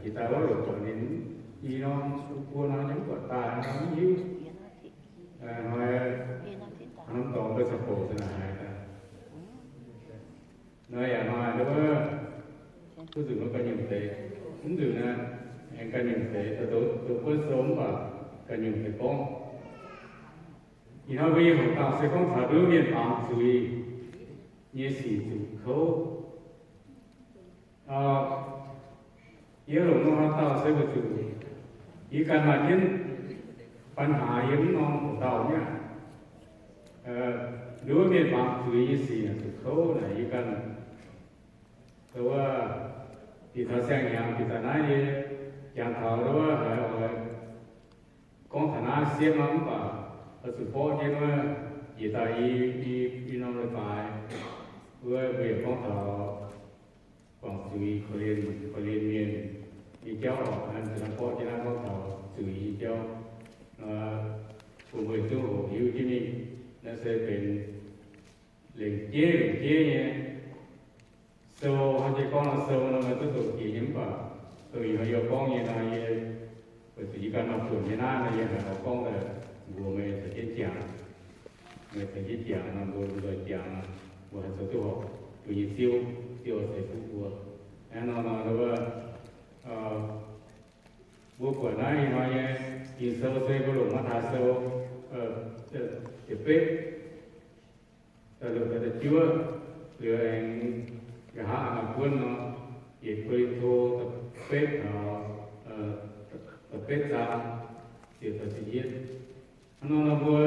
Jiex daaih wuov longc buatc ninh i norm buo norm nyei mv buatc daaih nor mv hiuv. Hnoi norm dorngx mbuo caux bouc za'naaic haiz daaih. Nor yaac maaih nduov, duqv nzunc mbuo ganh nyungc deix, mv nzunc naaiv aengx ganh nyungc deix, zoux buonv sou mv baac ganh nyungc deix gorngv. Ih hnoi mbuo nyei hoc dauh se gorngv taux nduov mienh baamz zuiz nyei sic zuqc kouv. Yie longc nor haaix dauh se weic zuqc yie ganh maaih jienv ปัญหา yiem mv norm hoc dauh nyei aqv. Nduov mienh baamz zuiz nyei sic zuqc kouv naaic yie ganh, wuov, bieqc taux siang-hnyangx bieqc daaih naaiv yie jangx taux wuov haiz oix gorngv taux naaiv siepv aqv, mv baac oix zuqc borqv jienv wuov, njiec daaih i, i norm leiz-baaix wuov mbuo yaac gorngv taux guangc zuiz korv-lienh, korv-lienh mienh nyei jauv oc. Naaiv zuqc borqv jienv naaiv gorngv taux zuiz nyei jauv. Bun mbuo duqv hoqc hiuv jienv mingh, naaiv se benx lengc jeiv lengc jeiv nyei sou. Hnangv jiex gorngv nor sou nor meih duqv doqc jiex nyei mv baac dongh ih hnoi yie gorngv nyei nor, yie weic zuqc yie ganh maaih buonc nyei naaiv nor, yie haiz oix gorngv daaih mbuox meih caux jienv jangx. Meih caux jienv jangx nor, mbuo nzoih jangx nor, mbuo haih zoux duqv horpc mbuo nyei Ziouv, Ziouv oix ceix fuqv mbuo. Hnangv nor nor, wuov, mbuo buatc naaiv ih hnoi nyei Ging-Sou se mbuo longc Matv^taai Sou ziepc betv da'luoqc taux da'juov, liuz aengx nqa'haav maaih buonv nor, yietc Ko^lin^to da'betv taux, da'betv zaang, ziepc taux ziepc yietv. Hnangv nor nor mbuo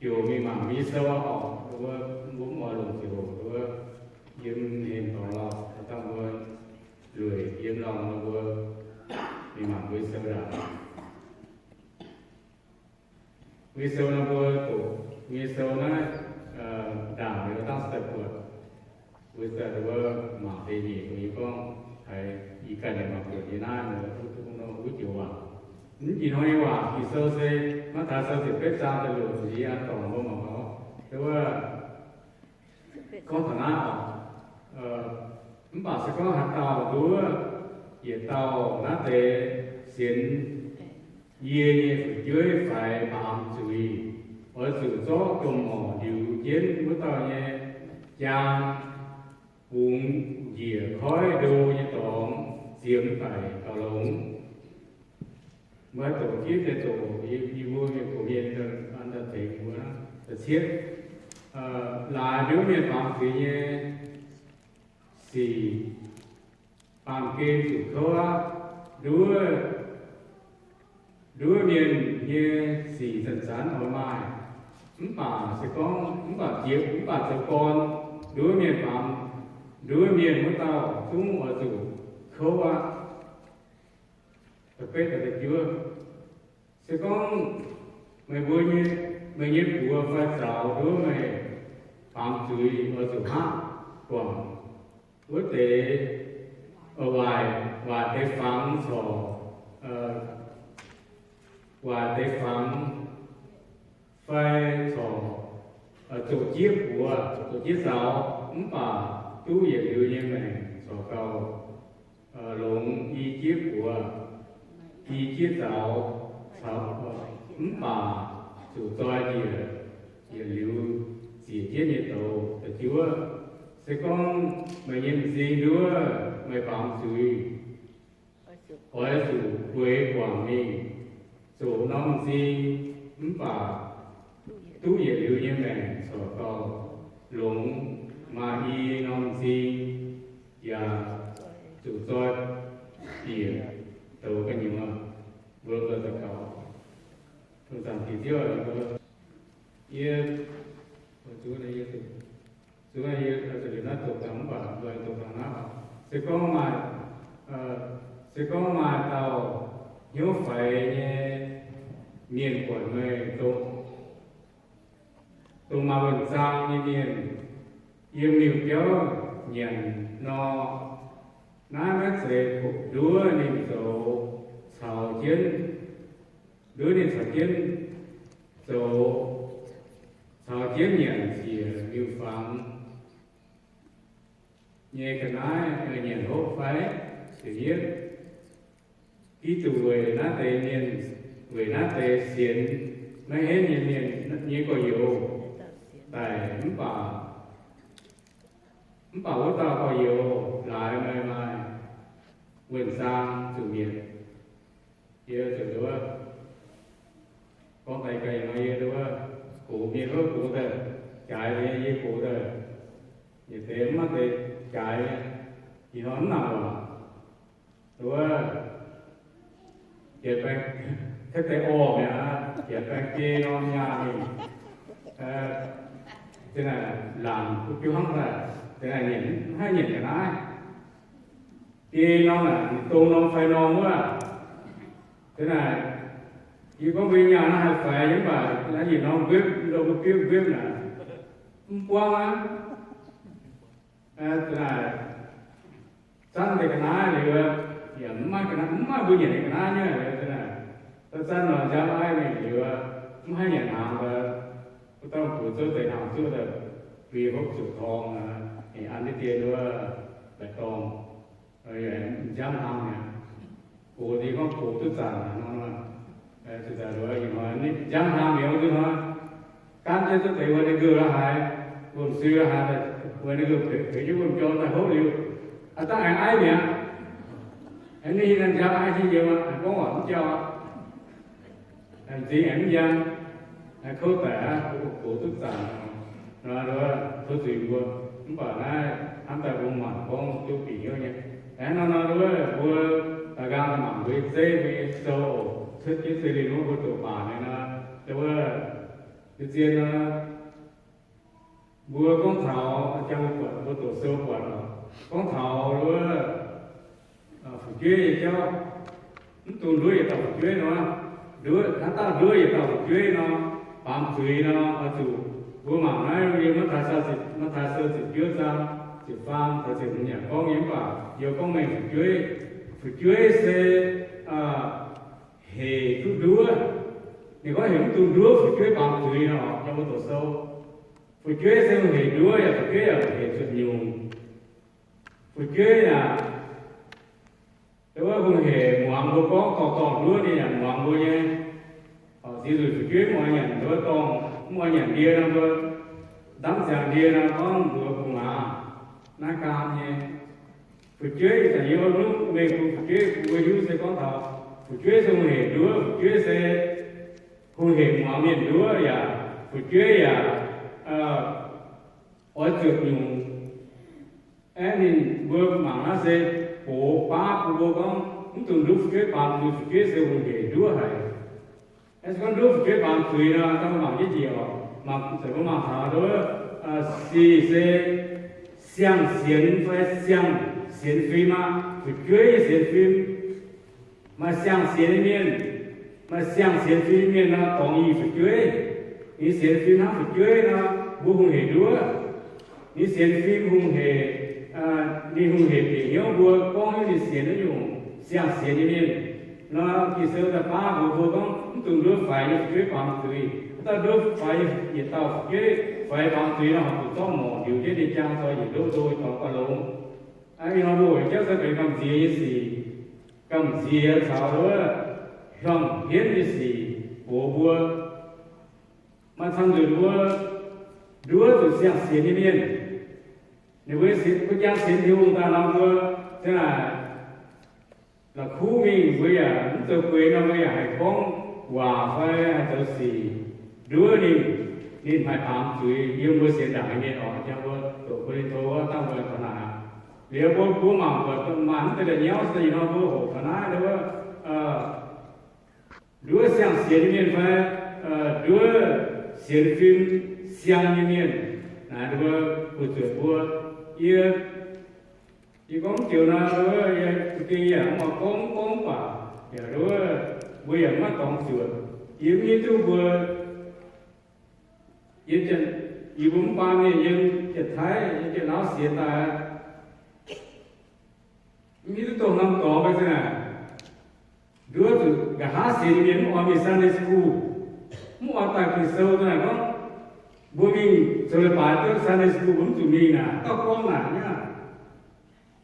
ziouc mingh mangc mbuo nyei sou oc. Mbuo, mbuo mv oix longc ziouc wuov yiem hemx dorngx lorh, dangh mbuo lueic yiem lorngh nor mbuo mingh mangc mbuo nyei sou ndaangc. Mbuo nyei sou nor mbuo doqc, mbuo nyei sou naaiv ndaangc liuz dangh se daaih buatc, mbuo daaih wuov mangc deix nyeic mbuo nyei gorngv haiz ih ganh yaac mangc buatc nyei naaiv wuov joux waac. Mv ih hnoi nyei waac Ging-Sou se Matv^taai Sou ziepc betv zaang da'luoqc taux da'yietv, an dorngc mbuo mangc oc. Wuov gorngv taux naaiv oc. Mv baac se gorngv haaix dauh nduov yietc dauh naaiv deix sienx yie nyei fu'jueiv faix baamz zuiz, oix zuqc zorqv domh morc liuz jienv wuov dauh nyei jaang bungx njiec koiv ndo nyei dorngx ziemx daic gauh longx. Mbuo haih doqc jienv deix doqc, yie mbuo mienh gox mienh an daaih tengx mbuo. Da'cietv, laaix nduov mienh baamz zuiz nyei sic baamh gen zuqc kouv aqv. Nduov, nduov mienh nyei sic zanc-zanc oix maaih, mv baac se gorngv, mv baac jiex, mv baac zoux gorn, nduov mienh baamz, nduov mienh wuov dauh zungv oix zuqc kouv aqv. Da'betv, da'juov, se gorngv meih mbuo nyei, meih nyei buoz fai zaux nduov meih baamz zuiz oix zuqc hngaqv guangc wuov deix waaic, waaic deix fangx corc, waaic deix fangx fai corc zoqc jieqv buoz, zoqc jieqv zaux, mv baac duqv yietc liuz nyei maengc corc gauh longx i jieqv buoz, i jieqv zaux, caux, mv baac zuqc zoi njiec yietc liuz ziec jienv nyei douz. Da'juov, se gorngv meih nyei m'zing nduov meih baamz zuiz, oix zuqc bueix guangc mingh zoqc norm m'zing, mv baac duqv yietc liuz nyei maengc corc gauh longx maaih i norm m'zing, yaac zuqc zoi bieqc douz gu'nyuoz. Mbuo daux gaux. Tungx zaangc Diex Ziouv, yie, zuqc yie, zuqc yie naaiv doqc dangh mv baac mbuo doqc dangh naaiv oc. Se gorngv maaih, se gorngv maaih dauh hnyouv faix nyei mienh buatc meih, dongh maaih wuonh zaang nyei mienh, yiem liuh biauv nyanc nor, naaiv maiv zeiz nduov ninh zoux caux jienv, nduov ninh caux jienv zoux, caux jienv nyanc ziec liuh fangx nyei ga'naaiv, nyanc hopv fai? Ziepc yietv, Giduc weic naaiv deix mienh, weic naaiv deix sienx maiv henv nyei mienh nyei gorx-youz daic, mv baac, mv baac wuov dauh gorx-youz laaix meih maaih wuonh zaang zuqc mietc. Yie zuqc nduov, gorngv daaih ganh nor yie nduov, gox mienh wuov gox daaih, jaaix nyei yie gox daaih, yietc deix mv maaih deix jaaix nyei, ih hnoi mv nangc lorqc. Nduov, yietc baengh, tov deix orv mi'aqv, yietc baengh biei norm nyaah mingh, zinh naaic laangc duqv biuv hnangv daaih, zinh naaic nyienc, mv haih nyienc ga'naaiv. Biei norm naaic, dongh norm fai norm wuov, zinh naaic, yie gorngv mbuo nyaah naaiv haih faix nyei, mv baac naaiv yietc norm mbepv, ndongh mbuo biuv mbepv naaic, mv buangv aqv. Zinh naaic, zanv deix ga'naaiv liuz, yaac mv maaih ga'naaiv, mv maaih mbuo nyanc nyei ga'naaiv nyei. Liuz zinh naaic, zanv-zanv nor nziaamv aiv mingh liuz, mv haih nyanc hnaangx, mbuo dorn-buoz zouv deix hnaangx zuov daaih, bun yie hopv zuqc torngv, ninh an deix dien wuov baeqc dorngh, nziaamv hnaangx mi'aqv. Gox deix gorngv gox duqv zanc nor, zuqc zanc liuz ih hnoi nziaamv hnaangx mi'aqv, wuov nzunc hnoi, gaanv jienv zouv deix wuov ninh nqeuv la'haaix, wuom-sui la'haaix, wuov ninh nqeuv peix jienv wuom-jorm daaih hopv liuz, aav dangh aengx aiv mi'aqv. Ninh nziaamv aiv nyei yiem aqv, aengx gorngv waac mv jauv aqv. M'zing aengx mv njang, kouv daic aqv, gox duqv zanc nor, tov zuiz mbuo. Mv baac naaiv hnamv daaih mbuo mangc gorngv duqv bieqc hnyouv nyei. Aengx nor nor wuov mbuo da'nqaang mangc mbuo nyei zeiv, mbuo nyei sou oc, cuotv jienv se liuz mbuo doqc baac nyei nor, wuov, zien nor, mbuo gorngv taux, jang mbuo buatc, mbuo doqc sou buatc oc, gorngv taux wuov, fu'jueiv nyei jauv, mv dungx nduov yietc dauh fu'jueiv nor, nduov, haaix dauh nduov yietc dauh fu'jueiv nor, baamz zuiz nor, oix zuqc, mbuo mangc naaiv yiem Matv^taai Sou ziepc juov zaang ziepc faam taux ziepc hmz yaac gorngv nyei, mv baac yie gorngv mengh fu'jueiv. Fu'jueiv se hec duqv nduov. Ninh gorngv hec mv dungx nduov fu'jueiv baamz zuiz nor, jang mbuo doqc sou. Fu'jueiv se hungh hec nduov yaac fu'jueiv yaac hec zuotc nyungc. Fu'jueiv yaac, wuov hungh hec muangx mbuo gorngv, dorngc dorngc nduov ninh yaac muangx mbuo nyei. Ziex nzunc fu'jueiv mv oix nyanc nduov dorngc, mv oix nyanc ndie nor, mbuo ndamv ziangx ndie nor gorngv mbuox gu'nguaaz, naaiv gaam nyei. Fu'jueiv ih zanc yie mbuo mv mengh bun fu'jueiv bun mbuo hiuv se gorngv taux fu'jueiv se hungh hec nduov, fu'jueiv se hungh hec muangx mienh nduov yaac fu'jueiv yaac oix zuotc nyungc. Aeqv, ninh mbuo mangc naaiv se box baav bun mbuo gorngv mv dungx nduov fu'jueiv baamz zuiz, fu'jueiv se hungh hec nduov haic. Aeqv, se gorngv nduov fu'jueiv baamz zuiz nor, dangh mbuo mangc jienv njiec oc. Mangc, mv zeiz mbuo mangc taux nduov sic se siang-sienx fai siang-sienx fim aqv, fu'jueiv nyei sienx fim. Maaih siang-sienx nyei mienh, maaih siang-sienx fim nyei mienh nor, dorngx yie fu'jueiv. Ninh sienx fim hnangv fu'jueiv nor, mbuo hungh hec nduov. Ninh sienx fim hungh hec, ninh hungh hec bieqc hnyouv mbuo gorngv heuc ninh sienx naaiv nyungc siang-sienx nyei mienh. Nor Ging-Sou daaih baav mbuox mbuo gorngv mv dungx nduov faix nyei fu'jueiv baamz zuiz. Haaix dauh nduov faix yietc dauh fu'jueiv, faix baamz zuiz nor, horpc zuqc zorqv morc ndiux jienv ninh jaang zoi yietc ndoqv ndo dorngx gauh longx. Ih hnoi mbuo weic jauv se benx gamh nziex nyei sic, gamh nziex caux wuov hiuang hienv nyei sic gox mbuo. Maaih camv nzunc mbuo nduov zuqc siang-sienx nyei mienh. Ninh mbuo sienx, mbuo jangx sienx Tin-Hungh daaih nor mbuo, zinh naaic, la'kuqv mingh mbuo yaac mv zoux gueix nor, mbuo yaac haih gorngv waac fai haih zoux sic nduov ninh. Ninh haiz baamz zuiz yiem mbuo sienx ndaangc nyei mienh oc. Jangx mbuo doqc Ko^lin^to wuov dangh mbuo taux naaic aqv. Liuz mbuo, mbuo mangc buatc maaih mv deix nyauv se ih hnoi mbuo hoqc taux naaiv wuov, nduov siang-sienx nyei mienh fai nduov sienx fim siang nyei mienh. Naaiv mbuo, mbuo zuotc mbuo, yie, yie gorngv joux naaiv wuov, yie za'gengh yaac mv oix gorngv, gorngv baac yaac wuov, mbuo yaac maiv dorngx zuotc. Yie mv hiuv duqv mbuo, yie, yie mbuo mv baac mienh yiem Janx-Taiv, yiem Janx-Lauv sienx daaih, mv hiuv duqv dongh norm dorngx mbuo se naaic, nduov zuqc nqa'haav sienx nyei mienh mv oix mingh Sunday school, mv oix daaih Ging-Sou. Naaic gorngv mbuo mingh zoux leiz-baaix duqv Sunday school mbuo mv zuqc mingh naaic, dauh gorngv naaic nyei.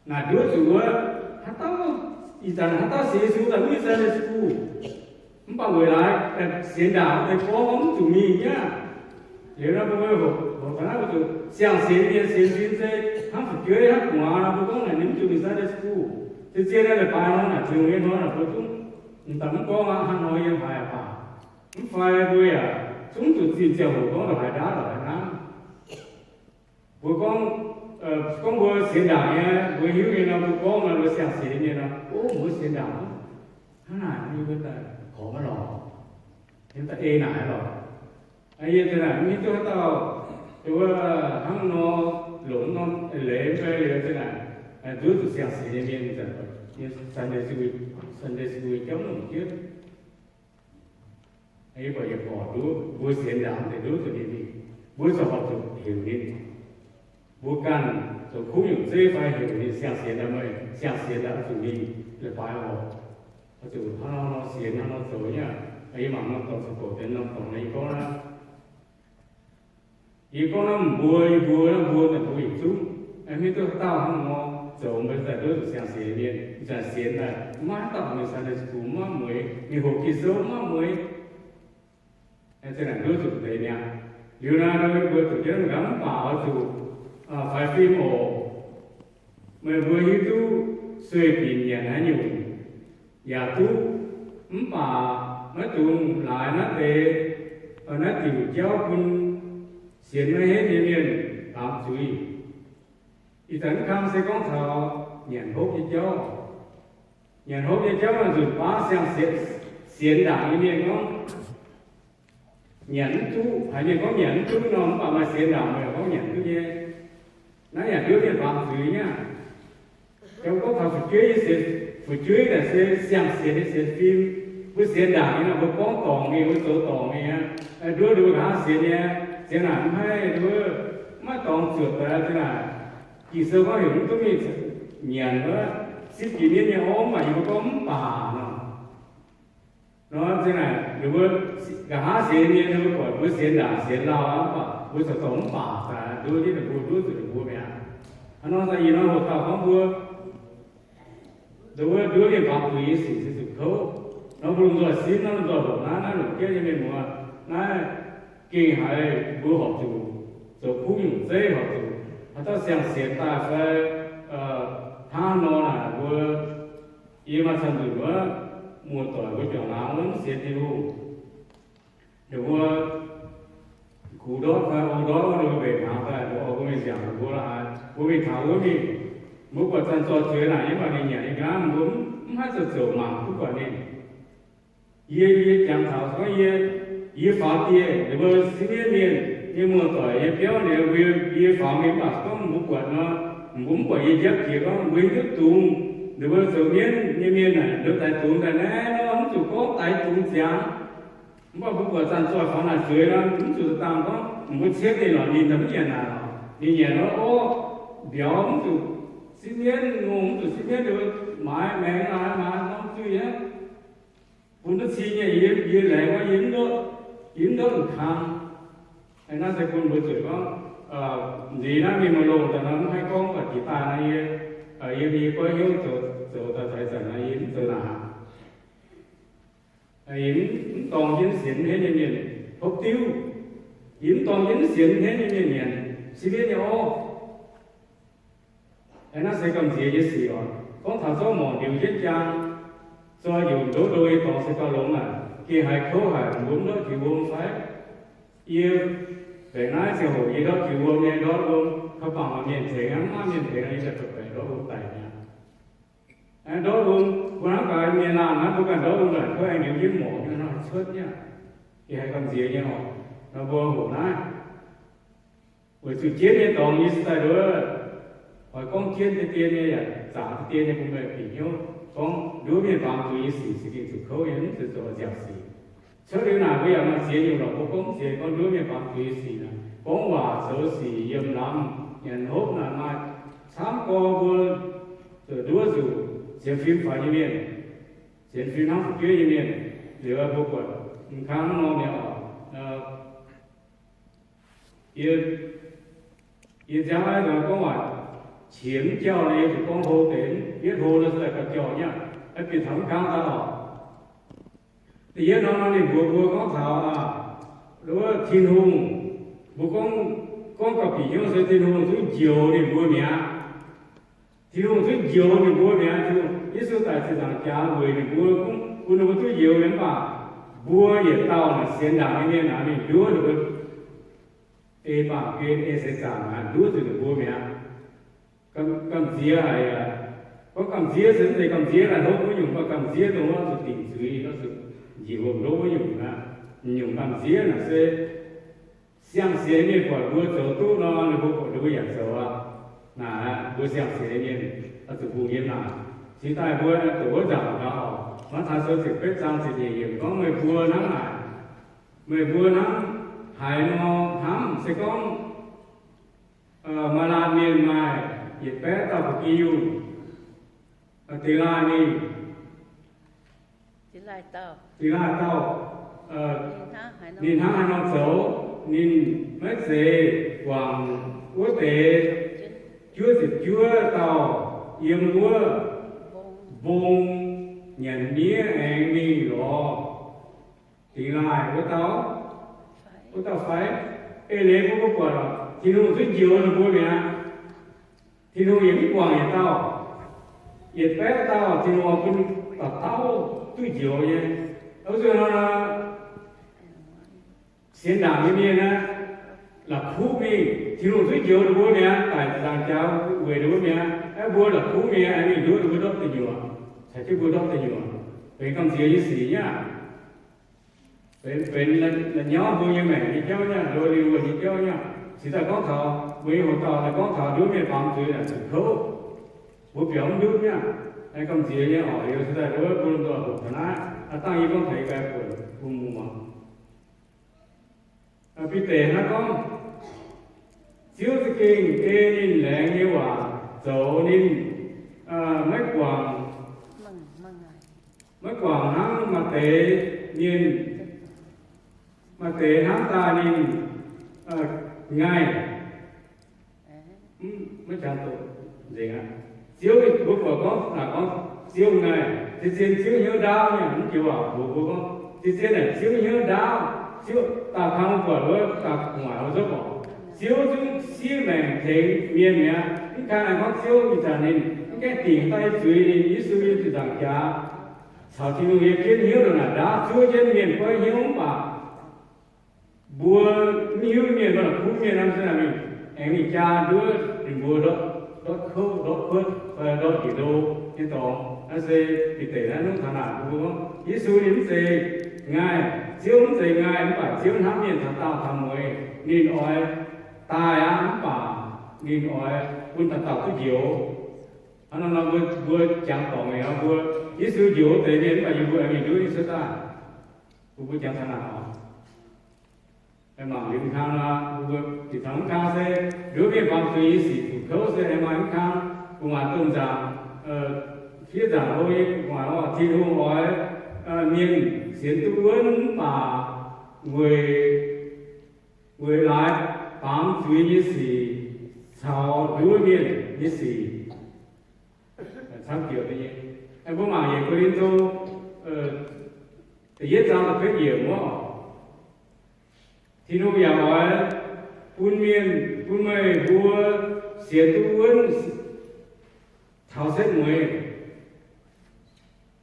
Naaic nduov zuqc wuov, haaix dauh Ih zanc haaix dauh sienx Yesu daaih mv Sunday school, mv baac weic laaix sienx ndaangc deix gorngv mv zuqc mingh nyei aqv. Liuz nor mbuo, mbuo zuqc siang-sienx mienh sienx fim se hnangv fu'jueiv hnangv gu'nguaaz nor, mbuo gorngv naaic ninh mv zuqc mingh Sunday school. Se zien naaiv leiz-baaix nor naaic, Tin-Hungh nyei hnoi naaic mbuo zungv mv daaih mv gorngv aqv, hnangv nor yiem haaix baac mv fai mbuo yaac zungv zuqc zinh ziangh hoc gorngv ndongc haaix ndaauv ndongc haaix hnangv. Mbuo gorngv, gorngv mbuo sienx ndaangc nyei, mbuo hiuv nyei nor, mbuo gorngv nor, mbuo siang-sienx nyei nor, o, mbuo sienx ndaangc hnangv naaic, mbuo daaih korv maiv lorz, yiem daaih ei naaic lorz. Yie daaih naaic mv hiuv duqv haaix dauh, wuov, hnangv nor longc norm leiz fai liuz daaih naaic, nduov zuqc siang-sienx nyei mienh, Sunday school, Sunday school jauv longc jienv. Yie buatc yietc gorqv nduov, mbuo sienx ndaangc deix nduov zuqc ninh mingh, mbuo ziouc horpc zuqc heuc ninh. Mbuo ganh zoux kuv nyungc zeiv fai heuc ninh siang-sienx daaih meih, siang-sienx daaih oix zuqc mingh leiz-baaix oc. Oix zuqc hnangv nor sienx, hnangv nor zoux nyei aqv. Yie mangc norm dorngx ziangh hoc deix norm dorngx yie gorngv naaiv. Yie gorngv naaiv mbuo, yie mbuo, mbuo daaih mbuo yietc zungv, mv hiuv duqv haaix dauh hnangv nor zoux, mbuo daaih nduov zuqc siang-sienx mienh, ih zanc sienx daaih maiv dauh mingh Sunday school maiv mueiz, mingh hoqc Ging-Sou maiv mueiz. Zinh ndaangc nduov zuqc deix mi'aqv. Liuz naaiv mbuo zuqc jienv gaax mv baac oix zuqc faix fim oc. Meih mbuo hiuv duqv sueih binc nyanc haaix nyungc yaac duqv, mv baac maiv dungx laaix naaiv deix, naaiv diuc jauv bun sienx maiv henv nyei mienh baamz zuiz. Ih zanc mv kang se gorngv taux nyanc hopv nyei jauv. Nyanc hopv nyei jauv maaih nzunc baav siang-sienx, sienx ndaangc nyei mienh gorngv nyanc mv duqv. Haiz mienh gorngv nyanc mv duqv nor, mv baac maaih sienx ndaangc meih gorngv nyanc duqv nyei. Naaiv yaac nduov mienh baamz zuiz nyei aqv. Yaac gorngv taux fu'jueiv nyei sienx, fu'jueiv naaic se siang-sienx nyei sienx fim. Mbuo sienx ndaangc nyei nor, mbuo gorngv dorngc mingh, mbuo zoux dorngc mingh aqv. Nduov ninh mbuo nqa'haav sienx nyei, sienx naaic mv haih, nduov maiv dorngx zuotc daaih, ziang naaic Ging-Sou gorngv heuc mv duqv mingh nyanc wuov sipv jiex mienv nyei orv, mv baac yie mbuo gorngv mv baac nor. Nor ziang naaic ninh mbuo nqa'haav sienx nyei, ninh mbuo buatc mbuo sienx ndaangc sienx lauh aqv, mv baac mbuo corc dorh mv baac daaih nduov jienv ninh mbuo, nduov zuqc ninh mbuo mi'aqv. Hnangv nor daaih ih hnoi hoqc dauh gorngv mbuo, nduov mienh baamz zuiz nyei sic se zuqc kouv. Nor mbuo lomh nzoih simv, naaiv lomh nzoih hoqc naaiv, naaiv longc jienv nyei mienh muoz, naaiv gengh haiz mbuo horpc zuqc zoux kuv nyungc zeiv, horpc zuqc haaix dauh siang-sienx daaih fai hnangv nor naaic mbuo, yie maaih camv nzunc wuov muoz-doic mbuo juangc laangz wuov mv sienx Tin-Hungh. Ninh mbuo gux ndortv fai hlo ndortv wuov, ninh mbuo mbenc hnaangx daaih, mbuo oix mbuo mingh nziaauc ninh mbuo la'haaix, mbuo mingh taux wuov mingh. Mbuo buatc zanc-zoih zueiz naaic, yie mv baac ninh nyanc nyei ga'naaiv, mbuo mv haih zoux zouc mangc duqv buatc ninh. Yie, yie jangx taux gorngv yie, yie faaux dieh, ninh mbuo sipv mienv mienh nyei muoz-doic, yie biauv ninh mbuo, yie faaux mingh mv baac gorngv mbuo buatc nor, mbuo mv buatc yie njapv jiex gorngv mbuo hiuv duqv dungz. Ninh mbuo zoux mienv nyei mienh naaic, ninh mbuo daix dungz daaih naaiv nor, mv zuqc gorngv daix dungz ziangx. Mv baac mbuo buatc zanc-zoih faaux naaic zueiz nor, mv zuqc dangh gorngv mbuo cietv ninh lorqc, ninh mv nyanc naaic lorqc, ninh nyanc nor orv mbiauz, mv zuqc sipv mienv, ngongh mv zuqc sipv mienv, ninh mbuo maaiz maengx laaix maaiz norm zuiz aqv. Bun duqv cing nyei, yie, yie laengz gorngv yie mv ndortv, yie mv ndortv kang. Naaiv se bun mbuo zuqc gorngv, nziex naaiv mingh maaih longh daaih nor mv haih gorngv, mv baac jiex daaih nor yie, yie, yie goiv hnyouv zoux, zoux daaih caux ih zanc nor yie mv zoux naaic. Yie mv dorng jienv sienx mv henv nyei mienh hopv diuv. Yie mv dorng jienv mv sienx mv henv nyei mienh nyanc sipv mienv nyei orv. Naaiv se gamh nziex nyei sic oc. Gorngv taux zorqv morc ndiux jienv jaang, zoi njoux ndo ndo nyei dorngx se gauh longx aqv. Gengh haiz kouv haic, mbuo mv ndortv jiex wuom fai? Yie mbenc naaiv ziangh hoc yie ndortv jiex wuom nyei, ndortv wuom ka'bangc mienh tengx aqv, mv maaih mienh tengx, yie daaih baeqc ndortv wuom daic mi'aqv. Ndortv wuom, mbuo hnamv gaax mienh laanh naaiv, mbuo ganh ndortv wuom naaic, kouv aengx ndiux jienv morc nyei nor, cuotv nyei. Gengh haiz gamh nziex nyei oc. Nor mbuo hoqc naaiv weic zuqc jienv nyei dorngx yie se daaih nduov, oix gorngv jienv deix dien nyei yaac zangc deix dien nyei bun meih bieqc hnyouv. Gorngv nduov mienh baamz zuiz nyei sic se gengh zuqc kouv nyei, mv zeiz zoux nziaauc sic. Cuotv liuz naaic mbuo yaac maaih ziex nyungc lorqc, mbuo gorngv ziex, gorngv nduov mienh baamz zuiz nyei sic naaic, gorngv waac, zoux sic, yiem lamz, nyanc hopv naaic maaih camv gorx mbuo zuqc nduov zuqc sienx fim faix nyei mienh, sienx fim hnangv fu'jueiv nyei mienh. Liuz mbuo buatc mv kangv nor nyei oc. Yie, yie nziaamv naaiv gorngv waac qiex mv jauh nor, yie zuqc gorngv hlo deix, yietv hlo nor se daaih gauh jauh nyei aqv. Bieqc taux mv kang daaih oc. Da'yietv norm nor ninh mbuox mbuo gorngv taux, wuov, Tin-Hungh, mbuo gorngv, gorngv gauh bieqc hnyouv se Tin-Hungh zungv njoux ninh mbuo mi'aqv. Tin-Hungh zungv njoux ninh mbuo mi'aqv. Tin-Hungh, Yesu daic ziepc nzaangc jaax weic ninh mbuo, bun ninh mbuo duqv njoux mienh. Mv baac mbuo yietc dauh naaic sienx ndaangc nyei mienh naaic, ninh nduov ninh mbuo ei baamh gen, ei seix zaangc naaic nduov zuqc ninh mbuo mi'aqv. Gamh, gamh nziex haic aqv. Gorngv gamh nziex se mv zeiz gamh nziex daaih hopv wuov nyungc, mv baac gamh nziex dongh wuov zuqc dingc zuiz, wuov zuqc njiec hopv-ndoqv wuov nyungc aqv. Nyungc gamh nziex naaic se siang-sienx mienh buatc mbuo zoux duqv nor, ninh mbuo buatc ninh mbuo yaac zoux aqv. Naaic mbuo siang-sienx mienh oix zuqc mbungh yiem naaic. Cingx daaih mbuo doqc wuov nzaangc gaax oc. Matv^taai Sou ziepc betv zaang ziepc nyeic yiemc gorngv, meih mbuo hnangv naaic, meih mbuo hnangv haaix nor hnamv, se gorngv maaih laanh mienh maaih yietc baeqv dauh ba'gi yungh, dingx laaih ninh, dingx laaih dauh, ninh hnangv haaix nor zoux? Ninh maiv zeiz guangc wuov deix juov ziepc juov dauh yiem wuov mbong nyanc miev aengx mingh lorz dingx laaih wuov dauh, wuov dauh fai? Eix leiz mbuo, mbuo buatc oc, Tin-Hungh zungv njoux ninh mbuo mi'aqv. Tin-Hungh yaac mv guangc yietc dauh. Yietc baeqv dauh Tin-Hungh bun dauh dauh duqv njoux nyei. Wuov zuqc nor, sienx ndaangc nyei mienh aeqv, la'kuqv mingh, Tin-Hungh zungv njoux ninh mbuo mi'aqv, daic nzaangc jaax weic ninh mbuo mi'aqv. Aeqv, mbuo la'kuqv mingh aengx mingh nduov ninh mbuo ndortv deic nyuoqc, caux jienv mbuo ndortv deic nyuoqc. Benx gamh nziex nyei sic nyei aqv. Benx, benx la'nyauv mbuo nyei maengc nyei jauv nyei aqv, loz-liuh wuonh nyei jauv nyei aqv. Cingx daaih gorngv taux mbuo nyei hoc dauh daaih gorngv taux nduov mienh baamz zuiz naaic zuqc kouv. Mbuo biaux mv ndutv nyei aqv. Naaiv gamh nziex nyei oc. Liuz cingx daaih nduov mbuo lomh nzoih hoqc taux naaiv, dangh yie gorngv taux yie ganh buonc bun mbuo muangx. Bide hnangv gorngv, Ziouv za'gengh ei ninh laengz nyei waac zoux, ninh maiv guangc, maiv guangc hnangv maaih deix mienh, maaih deix hnamv daaih ninh ngaih. Maiv jangx doqc nzengc aqv. Ziouv, mbuo buatc gorngv naaic gorngv Ziouv ngaih, zien-zien Ziouv hnyouv ndaauv nyei. Mv joux waac mbuox mbuo gorngv, zien-zien naaic Ziouv hnyouv ndaauv. Ziouv, daauh kang mbuo buatc wuov daauh gu'nguaaic wuov zorqv oc, Ziouv zungv siev maengc tengx mienh mi'aqv. Mv kang aengx gorngv Ziouv ih zanc ninh mv gaengh dingc daaih nyei zuiz, ninh Yesu yiem ziepc nzaangc jaax caux Tin-Hungh yiem jienv hnyouv ndongc naaic ndaauv, zuov jienv mienh goiv hnyouv mv baac mbuo mv hiuv mienh, mbuo la'kuqv mienh nor, se naaic mingh aengx mingh jaa nduov ninh mbuo ndortv, ndortv kouv, ndortv kuotv, fai ndortv njiec ndo nyei dorngx. Naaiv se Bide naaiv nungv taux naaic mbuo gorngv, Yesu ninh mv zeiz ngaih, Ziouv mv zeiz ngaih, mv baac Ziouv hnamv mienh taux daauh taux mueiz. Ninh oix daaih aqv, mv baac ninh oix bun dauh dauh duqv njoux. Hnangv nor nor mbuo, mbuo jangx dorngc mingh nor, mbuo Yesu njoux deix mienh, mv baac yie mbuo aengx mingh nduov Yesu daaih. Mbuo, mbuo jangx taux naaic oc. Aengx mangc liuz mv kang nor, mbuo bieqc taux mv kang se nduov mienh baamz zuiz nyei sic zuqc kouv se aengx maaih mv kang gu'nguaaic domh nzaangc, fiev nzaangc hlo nyei gu'nguaaic oc. Tin-Hungh oix mienh sienx duqv wuonv mv baac weic, weic laaix baamz zuiz nyei sic caux nduov mienh nyei sic camv jiex nyei. Mbuo mangc yietc Ko^lin^to da'yietv zaang da'betv yiemc wuov, Tin-Hungh yaac oix bun mienh, bun meih mbuo sienx duqv wuonv taux setv mueiz.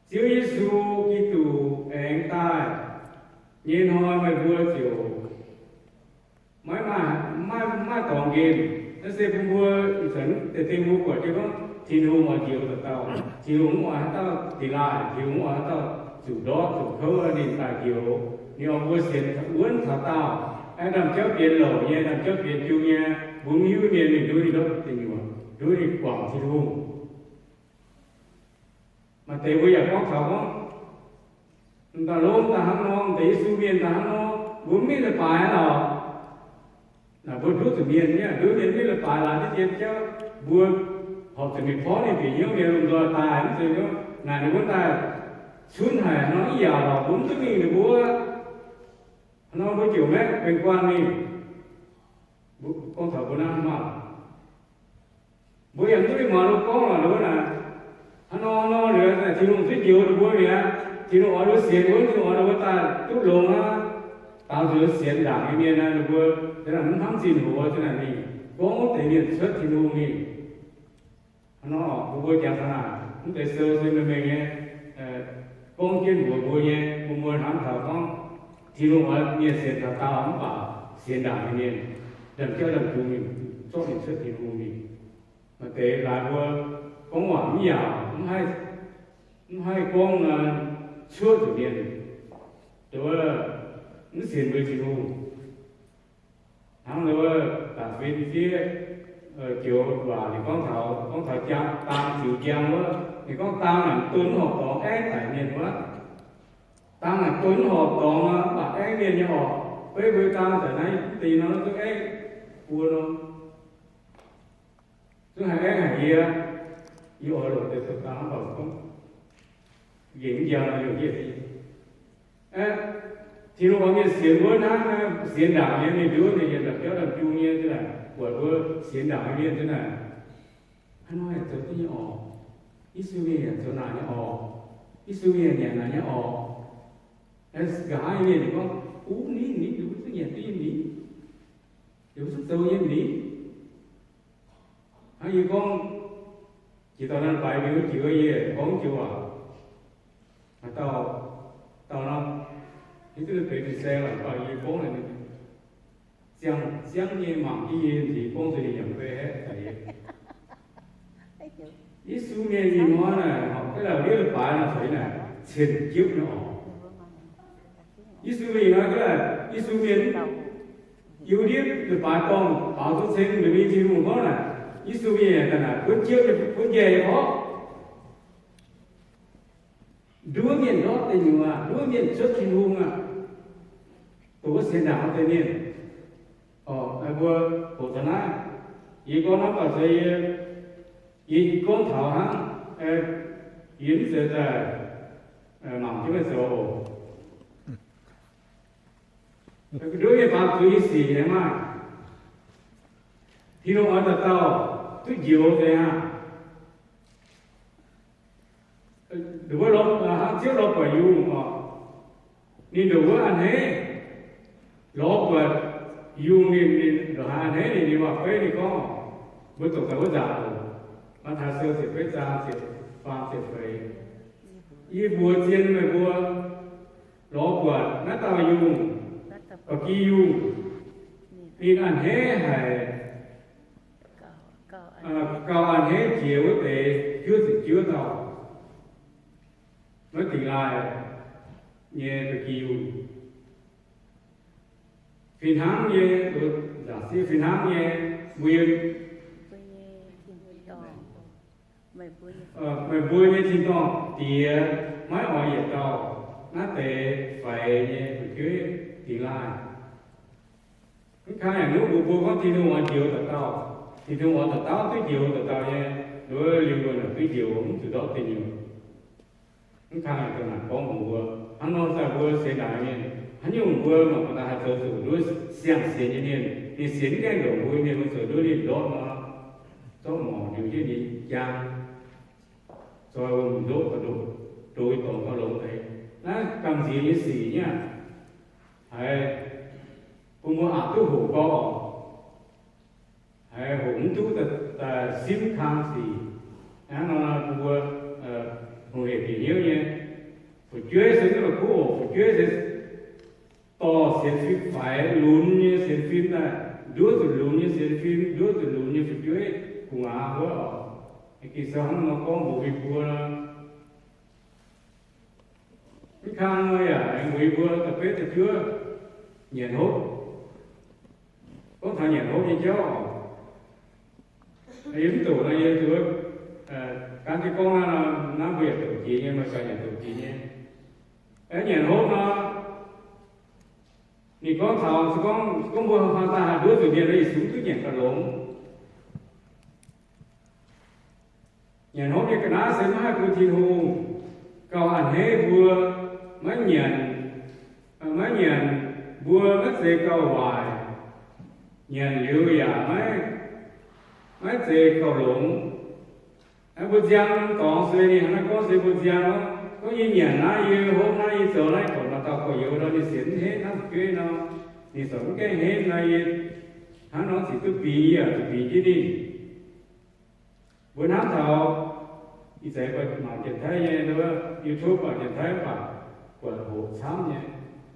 Ziouv Yesu Giduc aengx daaih nyei hnoi meih mbuo ziouc maiv maaih, maiv maaih dorngx nqemh. Naaiv se bun mbuo ih zanc deix ding mbuo buatc jienv gorngv Tin-Hungh oix njoux dauh dauh. Tin-Hungh mv oix haaix dauh dingx laaih, Tin-Hungh mv oix haaix dauh zuqc ndortv zuqc kouv, ninh daaih njoux. Ninh oix mbuo sienx wuonv taux daauh, aeqv, ndaamv-jauv bienx louc nyei, ndaamv-jauv bienx jung nyei, mbuo mv hiuv mienh mingh nduov ninh ndortv deic nyuoqc, nduov ninh guangc Tin-Hungh. Maaih deix mbuo yaac gorngv taux gorngv, m'daaih longx daaih hnangv nor, m'deix Yesu mienh daaih hnangv nor, mbuo mv mingh leiz-baaix aqv lorqc. Naaic mbuo nduov zuqc mienh nyei, nduov mienh mv mingh leiz-baaix, laaix jienv jien jauv, mbuo horpc zuqc mingh porv ninh bieqc hnyouv, mienh lomh nzoih daaih mv zeiz hnyouv. Naaic ninh mbuo daaih cunv haic nor, ih yaac lorqc, mbuo mv duqv mingh ninh mbuo. Hnangv nor mbuo ziouc maiv benx guanh mingh. Gorngv taux mbuo naaiv maah, mbuo yaac mv duqv mingh muangx ninh gorngv lorqc, ninh mbuo naaic, Hnangv nor, hnangv nor liuz, Tin-Hungh zuqc njoux ninh mbuo mi'aqv. Tin-Hungh oix ninh mbuo sienx wuov, Tin-Hungh oix ninh mbuo daaih duqv longx aqv. Dangx zuqc sienx ndaangc nyei mienh, ninh mbuo ziouc mv hnamv zinh hoc, ziouc naaic mingh gorngv wuov deix mienh cuotv Tin-Hungh mingh. Hnangv nor, mbuo mbuo jangx taux naaic, mv deix sou se meih mengh nyei, gorngv jienv mbuox mbuo nyei, mbuo mbuo hnamv taux gorngv Tin-Hungh oix mienh sienx taux daauh mv baac sienx ndaangc nyei mienh, ndaamv-jauv ndaamv-jungx mingh, zorqv mingh cuotv Tin-Hungh mingh. Maaih deix laaix mbuo gorngv waac mv yaauc, mv haih gorngv cuotv zuqc mienh, nduov, mv sienx mbuo Tin-Hungh. Hnangv nduov, da'fin fiev joux waac ninh gorngv taux, gorngv taux jaa, daang ziux njang wuov, ninh gorngv daang naaic don horqc dorngx aengv daic mienh wuov. Daang naaic don horqc dorngx aqv, mv baac aengv mienh nyei orqc. Beiv mbuo daang daaih naaiv deix nor, zungv aengv buo nor, zungv haih aengv haic yie. Yie oix longc deix zoux daang mv baac gorngv nqemh mv njang nor, yie Tin-Hungh oix mienh sienx wuov hnangv, sienx ndaangc nyei mienh nduov, mienh yietc ndaamv-jauv ndaamv-jungh nyei, buatc mbuo sienx ndaangc nyei mienh ziouc naaic, hnangv nor yaac zoux duqv nyei orqc. Yesu mienh yaac zoux naaic nyei orqc. Yesu mienh yaac nyanc naaic nyei orqc. Nqa'haav nyei mienh gorngv, uv, ninh, ninh, ninh mbuo zungv nyanc duqv nyei ninh, ninh mbuo zungv zoux nyei ninh. Hnangv yie gorngv, jiex dauh naaiv baaix mingh wuov jiex wuov, yie gorngv joux waac, haaix dauh, dauh nor, hiuv duqv deix fin-saeng lorqc, baac yie gorngv naaic, ziangh ziangv nyei mangc jienv yie nziex gorngv zuqc ninh yaac mv bei haeqv daaih yie. Yesu mienh ih hnoi naaic, horpc ga'ndiev leiz-baaix nor, caux yie naaic cien jiouv nyei orqc. Yesu mienh ih hnoi, Yesu mienh jiu ndiev leiz-baaix dorngh baaux duqv ceng, ninh mingh Tin-Hungh gorngv naaic, Yesu mienh daaih naaic butv jiouv, butv njaih nyei orqc. Nduov mienh ndortv deic nyuoz aqv, nduov mienh cuotv Tin-Hungh aqv, dongh wuov sienx ndaangc wuov deix mienh. Orqc, mbuo hoqc taux naaiv, yie gorngv naaiv baac se yie, yie gorngv taux hnangv, yie mv zeiz daaih mangc jienv meih zoux oc. Nduov mienh faaux zuiz nyei sic nyei maah! Tin-Hungh oix dauh dauh duqv njoux deix aqv. Ndongc wuov lorz, hnangv Ziouv lorz buatc yungh oc, ninh ndongc wuov a'hneiv lorz buatc yungh, ninh, ninh ndongc haaix a'hneiv ninh, ninh waac-beiv ninh gorngv, mbuo doqc daaih wuov nzaangc oc. Matv^taai Sou ziepc betv zaang ziepc faam ziepc feix. Yie mbuox zien meih mbuo, lorz buatc naaiv dauh yungh, ba'gi yungh, ninh a'hneiv haic, gauh a'hneiv jiex wuov deix juov ziepc juov dauh, maiv dingx laaih nyei ba'gi yungh. Fih hnangv nyei, fih hnangv nyei, mbuo, meih mbuo nyei tin-dorngh Diex maiv oix yietc dauh naaiv deix faix nyei fu'jueiv dingx laaih. Mv kang yaac nuqv mbuox mbuo gorngv Tin-Hungh oix njoux dauh dauh. Tin-Hungh oix dauh dauh duqv njoux dauh dauh nyei. Nduov liuz wuov naaic duqv njoux, mv zuqc ndortv deic nyuoqc. Mv kang yaac dongh naaic gorngv mbuox mbuo, hnangv nor daaih mbuo sienx ndaangc mienh, haaix nyungc mbuo mangc gaax haih zoux zuqc nduov siang-sienx nyei mienh. Ninh sienx mv gaengh ndongc mbuo nyei mienh, mbuo zoux nduov ninh ndortv nor, zorqv morc ndiux jienv ninh jaang, zoi wuom ndoqv ga'ndopv, doix dorngx gauh longx deix. Naaiv gamh nziex nyei sic nyei aqv. Haiz bun mbuo aqc duqv hoqc gorngv oc. Haiz hoqc mv duqv daaih simv kang sic. Hnangv nor bun mbuo hungh hec bieqc hnyouv nyei. Fu'jueiv se mv la'kuqv oc. Fu'jueiv se dorh sienx fim faix, lunx nyei sienx fim daaih, nduov zuqc lunx nyei sienx fim, nduov zuqc lunx nyei fu'jueiv gu'nguaaz wuov oc. Ging-Sou hnangv nor gorngv mbuox mbuo nor. Mv kang nor yaac aengx mbuox mbuo da'betv da'juov, nyanc hopv. Gorngv taux nyanc hopv nyei jauv oc, yie mv doqc nor, yie zuqc gan jienv gorngv naaiv nor, naaiv mbuo yaac doqc jiex nyei, meih ganh yaac doqc jiex nyei. Nyanc hopv nor, ninh gorngv taux se gorngv, gorngv mbuo haaix dauh haih nduov zuqc mienh nor, yietc zungv duqv nyanc gauh longx. Nyanc hopv nyei ga'naaiv se maiv haih bun Tin-Hungh gauh a'hneiv mbuo, maiv nyanc, maiv nyanc mbuo maiv zeiz gauh waaic, nyanc liuz yaac maiv, maiv zeiz gauh longx. Naaiv mbuo nziang dorngx se ninh hnangv naaiv gorngv se mbuo nziang nor, gorngv yie nyanc naaiv, yie hopv naaiv, yie zoux naaiv, buatc maaih dauh gorx-youz nor, ninh sienx mv henv hnangv fu'jueiv nor, ninh sienx mv gaengh henv nor, yie hnangv nor zic duqv bingx, yie yaac zuqc bingx jienv ninh. Mbuo hnamv taux ih zanc mbuo mangc Janx-Taiv nyei YouTube, mangc Janx-Taiv mv baac buatc hoqc camv nyei.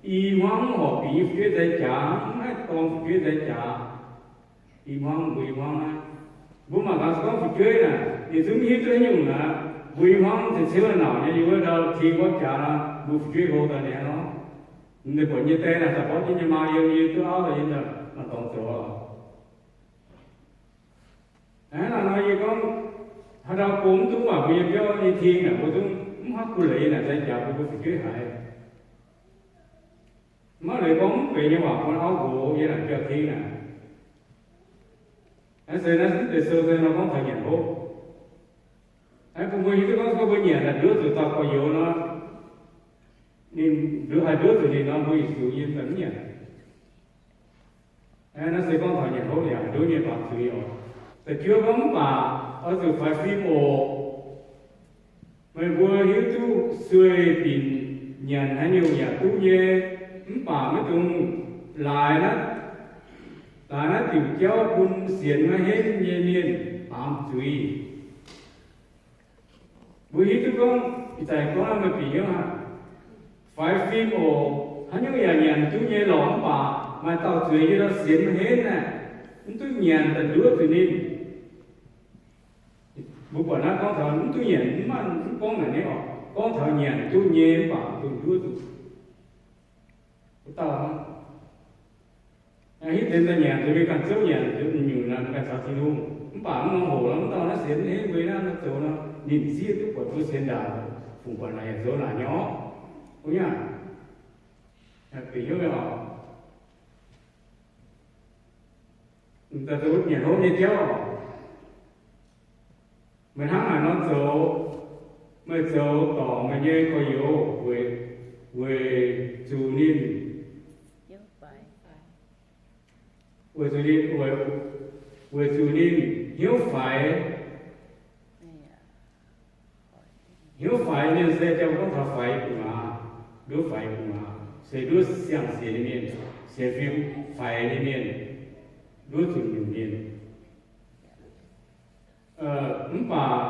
I hmuangv mv horpc bingx nyei fu'jueiv nzaeng jaax, mv haih dorng fu'jueiv nzaeng jaax. I hmuangv, mbuo i hmuangv naaiv, mbuo mangc gaax se gorngv fu'jueiv naaic, ninh zungv mv hiuv duqv haaix nyungc naaic, mbuo i hmuangv ziouc ciouv nauc nyei, yiem wuov ndau tengx gorngv jaax nor, mbuo fu'jueiv hlo daaih ninh hnangv nor. Ninh buatc nyei die naaic daaih borv jienv nyei maa yiem, yie duqv auv daaih yiem daaih maaih dorngx zoux. Hnangv naaic nor yie gorngv, haaix dauh go mv duqv waac mbuo nyei biauv nyei tengx naaic, mbuo zungv mv haih kuh leiz naaic nzaeng jaax bun mbuo fu'jueiv haiz. Mv maaih leiz gorngv mv benx nyei waac bun auv nqox yiem naaic biauv-tengx naaic. Naaiv se naaiv deix sou se nor gorngv taux nyanc hopv. Naaiv bun mbuo hiuv duqv gorngv se gorngv mbuo nyanc naaic nduov zuqc dauh gorx-youz nor, ninh nduov, haih nduov zuqc ninh nor, mbuo yietc zungv yiem daaih mv nyanc. Naaiv se gorngv taux nyanc hopv yaac nduov nyei baamz zuiz oc. Da'juov gorngv mv baac oix zuqc faix fim oc. Meih mbuo hiuv duqv sueih binc nyanc haaix nyungc yaac duqv nyei, mv baac maiv dungx laaix naaiv, laaix naaiv diuc jauv bun sienx maiv henv nyei mienh baamz zuiz. Mbuo hiuv duqv gorngv, ih zanc gorngv meih bieqc hnyouv aqv, faix fim oc. Haaix nyungc yaac nyanc duqv nyei lorqc, mv baac maaih dauh zueiz nyei nor sienx maiv henv naaiv, mv duqv nyanc daaih nduov zuqc ninh. Mbuo buatc naaiv gorngv taux mv duqv nyanc, mv maaih, mv gorngv naaic nyei oc. Gorngv taux nyanc duqv nyei mv baac mv dungx nduov zuqc. Wuov dauh hnangv. Hitv deix daaih nyanc, deix mingh ganh zouv nyanc, nyungc naaic ganh caux Tin-Hungh. Mv baac mv norm hoc nor, mv dauh naaiv sienx mv henv mbuo naaiv nor zoux nor, ninh m'sieqv duqv buatc mbuo sienx ndaangc, fungc buatc naaic yaac zoux naaic nyei orqc. Wuov nyungc, bieqc hnyouv oc. Daaih zoux nyanc hopv nyei jauv. Meih hnangv naaic nor zoux, meih zoux dorngc meih nyei gorx-youz weic, weic zuqc ninh, weic zuqc ninh, weic, weic zuqc ninh hnyouv faix. Hnyouv faix mienh se jauv gorngv taux faix gu'nguaaz, nduov faix gu'nguaaz, se nduov siang-sienx nyei mienh, sienx fim faix nyei mienh, nduov zuqc nyungc mienh. Mv baac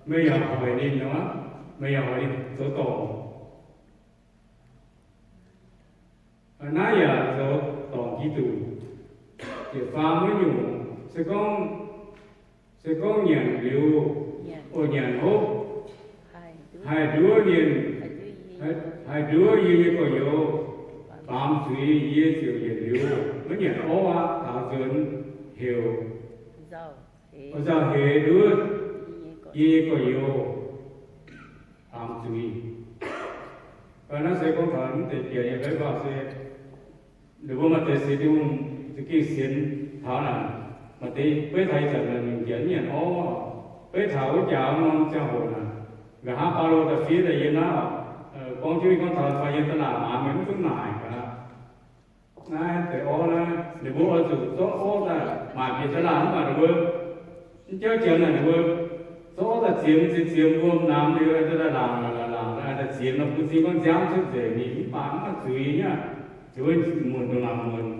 meih yaac hoic ninh nor, meih yaac hoic ninh zoux dorngc. Naaiv yaac zoux dorngc Giduc. Jiepc faam wuov nyungc, se gorngv, se gorngv nyanc liuz, o, nyanc hopv, haih nduov mienh, haih nduov yie nyei gorx-youz baamz zuiz, yie ziouc yietc liuz maiv nyanc orv aqv. Daaux nzuonx heuc, nzauh heix nduov yie nyei gorx-youz baamz zuiz. Naaiv se gorngv taux mv deix bieqc nyei beiv baac se, ninh mbuo maaih deix sienx Tin-Hungh za'gengh sienx taux naaic, maaih deix beiv taux ih zanc naaic nyungc nyanc orv. Beiv taux wuov jaax norm ziangh hoc naaic, nqa'haav Baulo da'fiev daaih yiem naaiv, gorngv jienv gorngv taux fai yiem da'laangc maaiz mienh mv duqv naaic gaax. Naaiv deix orv naaiv, ninh mbuo oix zuqc zorqv orv daaih maaic bieqc da'laangc mv baac ninh mbuo mv jauv janx naaic, ninh mbuo zorqv orv daaih ziemx, ziemx ziemx wuom namx liuz, da'laangc laangc laangc daaih ziemx nor, bun cing gorngv nziaamv cuotv nzengc, ninh mv baac mv maaih zuiz nyei aqv. Ninh mbuo muonc ndongc naaic muonc.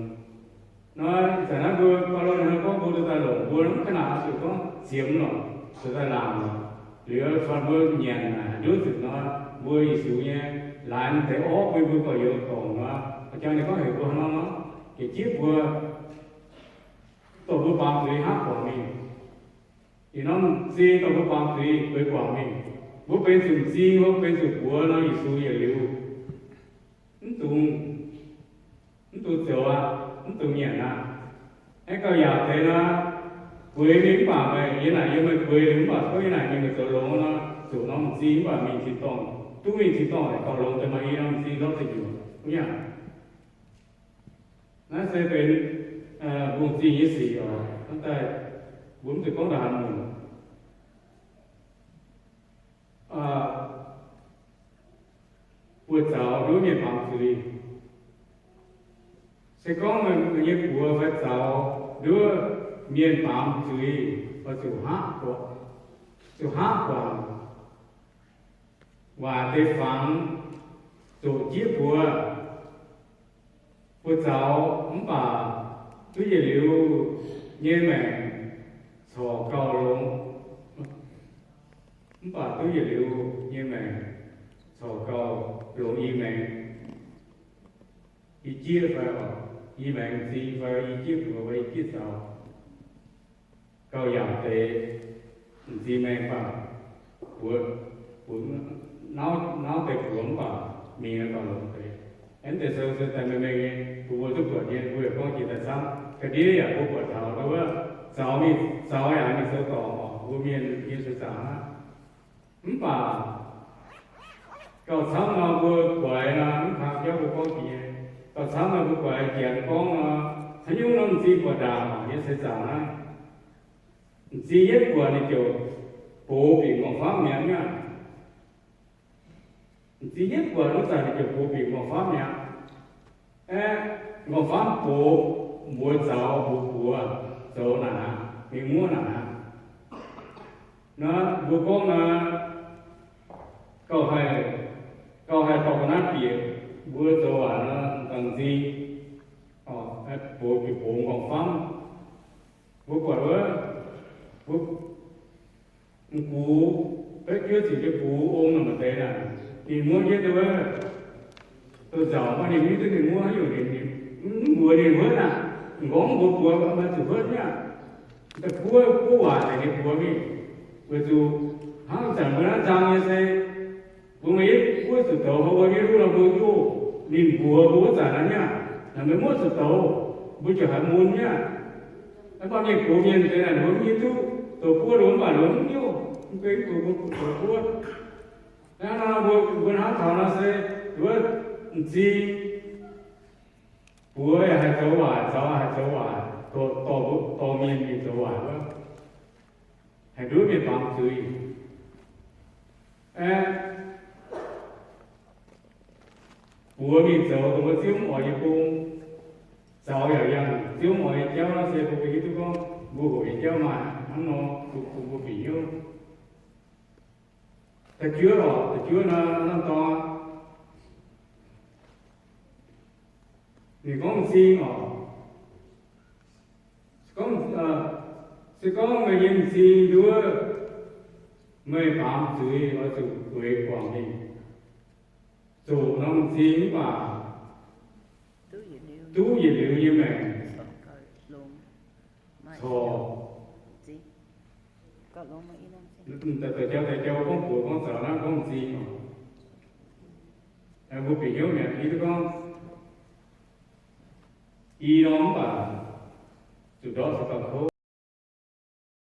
Nor ih zanc naaiv mbuo Baulo ninh gorngv mbuo duqv daaih longc mbuo mv ga'naaiv oix zuqc gorngv ziemx lorqc, zuqc daaih laangc lorqc. Liuz fai mbuo nyanc naaic nduov zuqc nor, mbuo Yesu nyei laaix deix orv bun mbuo gorx-youz dorngc nor, jangx ninh gorngv heuc mbuo hnangv nor, gec jienv mbuo, dongh mbuo baamz zuiz hapv guangc mingh. Ih norm m'zing dongh mbuo baamz zuiz gueix guangc mingh. Mbuo benx zuqc m'zing, mbuo benx zuqc buoz nor, Yesu yietc liuz mv dungx, mv dungx zoux aqv, mv dungx nyanc aqv. Aengx gauh yaac deix nor, gueix mingh mv baac meih yiem naaic yiem meih gueix mingh mv baac tov yiem naaic mingh meih zoux longx nor, zuqc norm m'zing mv baac mingh tin-dorngh, duqv mingh tin-dorngh naaic gauh longx deix maaih i norm m'zing ndortv deix nyuoqc, mv nyanc. Naaiv se benx mbungh zingh nyei sic oc. Hnangv daaih mbuo mv zuqc gorngv daaih haaix nyungc. Buoz-zaux nduov mienh baamz zuiz. Se gorngv meih nyei buoz fai zaux nduov mienh baamz zuiz, oix zuqc hngaqv gorx, zuqc hngaqv guangc, waaic deix fangx, zoqc jieqv mbuox, buoz-zaux mv baac duqv yietc liuz nyei maengc corc gauh longx, mv baac duqv yietc liuz nyei maengc corc gauh longx i maengx, i jieqv fai i maengx m'zing fai i jieqv mbuox fai i jieqv zaux. Gauh yaac deix m'zing maengx mv baac buoz, buoz, nauv deix buoz mv baac mingh gauh longx deix. Aengx deix sou se daaih mengh mengh nyei, mbuo mbuo duqv buatc nyei, mbuo yaac gorngv jiex daaih camv. Ga'ndiev yaac mbuo buatc taux wuov, zaux mingh, zaux yaac mingh zoux dorngc oc, mbuo mienh nyei seix zaangc aqv. Mv baac gauh camv nor mbuo guaix nor, mv kang jauv mbuo gorngv jiex nyei, gauh camv nor mbuo guaix janx gorngv nor, haaix nyungc nor m'zing buatc ndaangc nyei seix zaangc naaiv, m'zing yietv buatc ninh ziouc box bieqc m'nqorngv-famv mi'aqv. M'zing yietv buatc wuov zanc ninh ziouc box bieqc m'nqorngv-famv mi'aqv. Aeqv, m'nqorngv-famv box mbuox zaux, mbuox buoz zoux naaic aqv, mingh muoqv naaic aqv. Naaiv mbuo gorngv naaiv gauh haih, gauh haih dorh ga'naaiv bieqc mbuo zoux waaic nor, m'zing, box bieqc box m'nqorngv-famv. Mbuo buatc wuov, mbuo m'gux, baeqv juov ziqc nyei gux ong nor maaih deix naaic, ninh muoqv jienv wuov, douz-nzauc maaih ninh mv hiuv duqv ninh muoqv haaix nyungc, ninh mv mbuox ninh wuov naaic, m'nqorngv mbuox buoz maaih zuqc huotv nyei aqv. Da'buov buov waaic daaih ninh buoz mingh, weic zuqc hnangv zanc mbuo naaiv nzang nyei se, mbuo maaih yietv buov zuqc douz, mbuo mv hiuv nor mbuo mv hiuv. Ninh mbuox mbuo wuov zanc naaiv nyei aqv, naaic mbuo muoqv zuqc douz, mbuo ziouc haiz mun nyei aqv. Mv baac mienh gox mienh deix naaic mbuo mv hiuv duqv, douz buov nor mv baac mbuo mv hiuv, mv baac mbuo douz buov. Naaiv nor mbuo, mbuo hnamv taux nor se, wuov m'zing buoz yaac haih zoux waaic, zaux haih zoux waaic, dorh, dorh mienh mingh zoux waaic wuov, haih nduov mienh baamz zuiz. Aeqv, buoz mingh zoux dongh mbuo Ziouv mv oix nyei gong, zaux yaac yangh Ziouv mv oix nyei jauv. Naaiv se mbuo hiuv duqv gorngv mbuo hoqc nyei jauv maaih hnangv nor, bun mbuo bieqc hnyouv. Da'juov oc, da'juov naaiv norm dorn, ninh gorngv m'zing oc. Se gorngv, se gorngv meih nyei m'zing nduov, meih baamz zuiz oix zuqc gueix guangc mingh. Zoqc norm m'zing mv baac duqv yietc liuz nyei maengc corc. Da'jauv da'jauv gorngv buoz gorngv zaux naaiv gorngv m'zing oc. Mbuo bieqc hnyouv mi'aqv, hiuv duqv gorngv i norm mv baac zuqc ndortv caux